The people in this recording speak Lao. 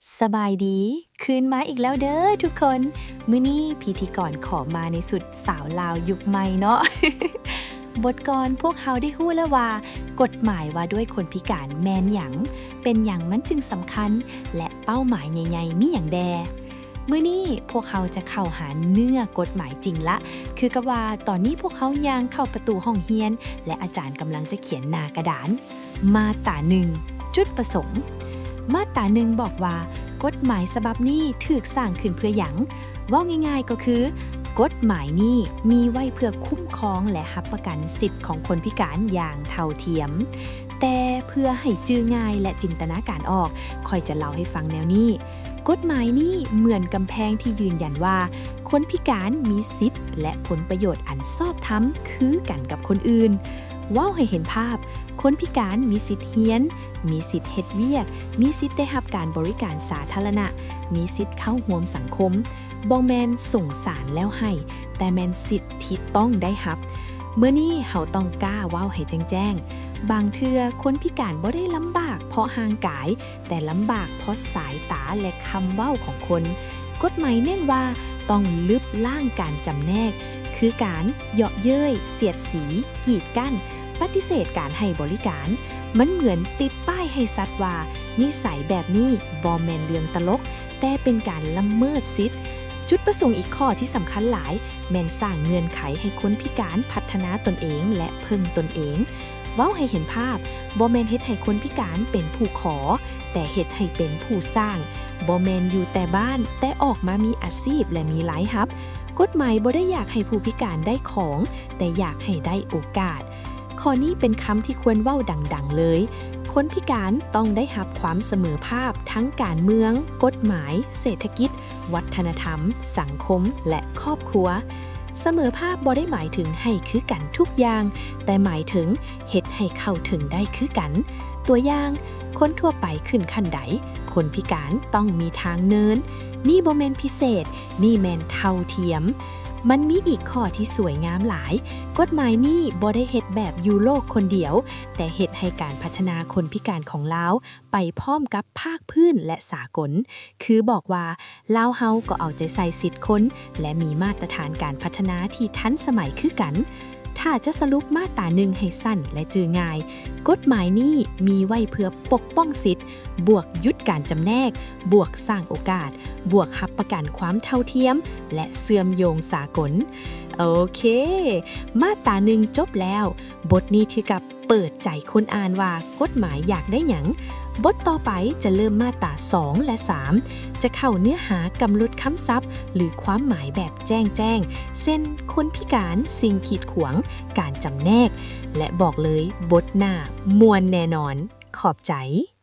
ສະບາຍດີ ຄືນມາອີກແລ້ວເດີທຸກຄົນ. ມື້ນີ້ພິທີກອນຂໍມາໃນຊຸດສາວລາວຍຸກໃໝ່ເນາະ. ບົດກ່ອນພວກເຮົາໄດ້ຮູ້ແລ້ວວ່າ ກົດໝາຍວ່າດ້ວຍຄົນພິການແມ່ນຫຍັງ, ເປັນຫຍັງມັນຈຶ່ງສຳຄັນ ແລະ ເປົ້າໝາຍໃຫຍ່ໆມີຫຍັງແດ່. ມື້ນີ້ພວກເຮົາຈະເຂົ້າຫາເນື້ອກົດໝາຍຈິງລະ, ຄືກັບວ່າຕອນນີ້ພວກເຮົາຍ່າງເຂົ້າປະຕູຫ້ອງຮຽນ ແລະ ອາຈານກຳລັງຈະຂຽນໜ້າກະດານ. ມາດຕາໜຶ່ງ ຈຸດປະສົງ. ມາດຕາໜຶ່ງບອກວ່າ ກົດໝາຍສະບັບນີ້ຖືກສ້າງຂຶ້ນເພື່ອຫຍັງ? ເວົ້າງ່າຍໆກໍຄື ກົດໝາຍນີ້ມີໄວ້ເພື່ອຄຸ້ມຄອງ ແລະ ຮັບປະກັນສິດຂອງຄົນພິການຢ່າງເທົ່າທຽມ. ແຕ່ເພື່ອໃຫ້ຈື່ງ່າຍ ແລະ ຈິນຕະນາການອອກ, ຂ້ອຍຈະເລົ່າໃຫ້ຟັງແນວນີ້. ກົດໝາຍນີ້ເໝືອນກຳແພງທີ່ຢືນຢັນວ່າ ຄົນພິການມີສິດ ແລະ ຜົນປະໂຫຍດອັນຊອບທຳຄືກັນກັບຄົນອື່ນ. ເວົ້າໃຫ້ເຫັນພາບ, ຄົນພິການມີສິດຮຽນ, ມີສິດເຮັດວຽກ, ມີສິດໄດ້ຮັບການບໍລິການສາທາລະນະ, ມີສິດເຂົ້າຮ່ວມສັງຄົມ. ບໍ່ແມ່ນສົງສານແລ້ວໃຫ້, ແຕ່ແມ່ນສິດທີ່ຕ້ອງໄດ້ຮັບ. ມື້ນີ້ເຮົາຕ້ອງກ້າເວົ້າໃຫ້ແຈ້ງໆ. ບາງເທື່ອຄົນພິການບໍ່ໄດ້ລຳບາກເພາະຮ່າງກາຍ, ແຕ່ລຳບາກເພາະສາຍຕາ ແລະ ຄຳເວົ້າຂອງຄົນ. ກົດໝາຍເນັ້ນວ່າຕ້ອງລຶບລ້າງການຈຳແນກ, ຄືການເຍາະເຍີ້ຍ, ສຽດສີ, ກີດກັ້ນ, ປະຕິເສດການໃຫ້ບໍລິການ. ມັນເໝືອນຕິດປ້າຍໃຫ້ຊັດວ່າ ນິໄສແບບນີ້ບໍ່ແມ່ນເລື່ອງຕະຫຼົກ, ແຕ່ເປັນການລະເມີດສິດ. ຈຸດປະສົງອີກຂໍ້ທີ່ສຳຄັນຫຼາຍ ແມ່ນສ້າງເງື່ອນໄຂໃຫ້ຄົນພິການພັດທະນາຕົນເອງ ແລະ ເພິ່ງຕົນເອງ. ເວົ້າໃຫ້ເຫັນພາບ, ບໍ່ແມ່ນເຮັດໃຫ້ຄົນພິການເປັນຜູ້ຂໍ, ແຕ່ເຮັດໃຫ້ເປັນຜູ້ສ້າງ. ບໍ່ແມ່ນຢູ່ແຕ່ບ້ານ, ແຕ່ອອກມາມີອາຊີບ ແລະ ມີລາຍຮັບ. ກົດໝາຍບໍ່ໄດ້ຢາກໃຫ້ຜູ້ພິການໄດ້ຂອງ, ແຕ່ຢາກໃຫ້ໄດ້ໂອກາດ. ຂໍ້ນີ້ເປັນຄຳທີ່ຄວນເວົ້າດັງໆເລີຍ. ຄົນພິການຕ້ອງໄດ້ຮັບຄວາມສະເໝີພາບທັງການເມືອງ, ກົດໝາຍ, ເສດຖະກິດ, ວັດທະນະທຳ, ສັງຄົມ ແລະ ຄອບຄົວ. ສະເໝີພາບບໍ່ໄດ້ໝາຍເຖິງໃຫ້ຄືກັນທຸກຢ່າງ, ແຕ່ໝາຍເຖິງເຮັດໃຫ້ເຂົ້າເຖິງໄດ້ຄືກັນ. ຕົວຢ່າງ, ຄົນທົ່ວໄປຂຶ້ນຂັ້ນໄດ, ຄົນພິການຕ້ອງມີທາງເນີນ. ນີ້ບໍ່ແມ່ນພິເສດ, ນີ້ແມ່ນເທົ່າທຽມ. ມັນມີອີກຂໍ້ທີ່ສວຍງາມຫຼາຍ. ກົດໝາຍນີ້ບໍ່ໄດ້ເຮັດແບບຢູ່ໂລກຄົນດຽວ, ແຕ່ເຮັດໃຫ້ການພັດທະນາຄົນພິການຂອງລາວ ໄປພ້ອມກັບພາກພື້ນ ແລະ ສາກົນ, ຄືບອກວ່າ ລາວເຮົາກໍເອົາໃຈໃສ່ສິດຄົນ ແລະ ມີມາດຕະຖານການພັດທະນາທີ່ທັນສະໄໝຄືກັນ. ຖ້າຈະສະຫຼຸບມາດຕາໜຶ່ງໃຫ້ສັ້ນ ແລະ ຈື່ງ່າຍ, ກົດໝາຍນີ້ມີໄວ້ເພື່ອປົກປ້ອງສິດ, ບວກຢຸດການຈຳແນກ, ບວກສ້າງໂອກາດ, ບວກຮັບປະກັນຄວາມເທົ່າທຽມ ແລະ ເຊື່ອມໂຍງສາກົນ. ໂອເຄ, ມາດຕາໜຶ່ງຈົບແລ້ວ. ບົດນີ້ຖືກັບ ເປີດໃຈຄົນອ່ານວ່າກົດໝາຍຢາກໄດ້ຫຍັງ. ບົດຕໍ່ໄປຈະເລີ່ມມາດຕາສອງ ແລະ ສາມ ຈະເຂົ້າເນື້ອຫາກຳນົດຄຳສັບ ຫຼື ຄວາມໝາຍແບບແຈ້ງແຈ້ງ ເຊັ່ນ ຄົນພິການ, ສິ່ງກີດຂວາງ, ການຈຳແນກ ແລະ ບອກເລີຍ ບົດໜ້າມ່ວນແນ່ນອນ. ຂອບໃຈ.